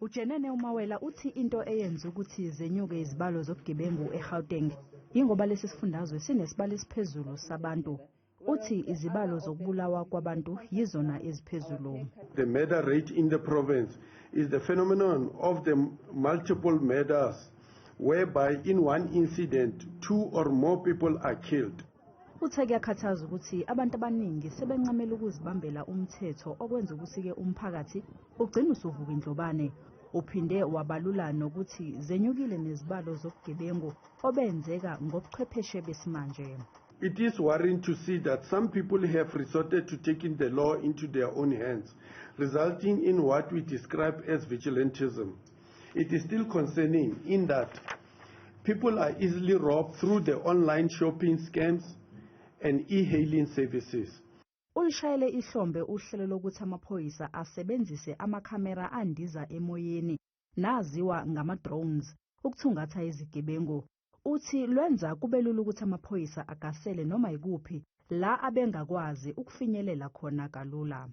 Ujenene uMawela uthi into eyenza ukuthi zenyuke izibalo zobugebengu eGauteng yingoba lesi sifundazwe sinesibalo esiphezulu sabantu. Uthi izibalo zokubulawa kwabantu yizona eziphezulu. The murder rate in the province is the phenomenon of the multiple murders, whereby in one incident two or more people are killed. Uthe kuyakhathaza ukuthi abantu abaningi sebencamela ukuzibambela umthetho, okwenza ukuthi-ke umphakathi ugcine usuvuka indlobane. Uphinde wabalula nokuthi zenyukile nezibalo zobugebengu obenzeka ngobuchwepheshe besimanje. It is worrying to see that some people have resorted to taking the law into their own hands, resulting in what we describe as vigilantism. It is still concerning in that people are easily robbed through the online shopping scams and e-hailing services. Ulishayele ihlombe uhlelo lokuthi amaphoyisa asebenzise amakhamera andiza emoyeni naziwa ngama-drones ukuthungatha izigebengu. Uthi lwenza kube lula ukuthi amaphoyisa agasele noma ikuphi la abengakwazi ukufinyelela khona kalula.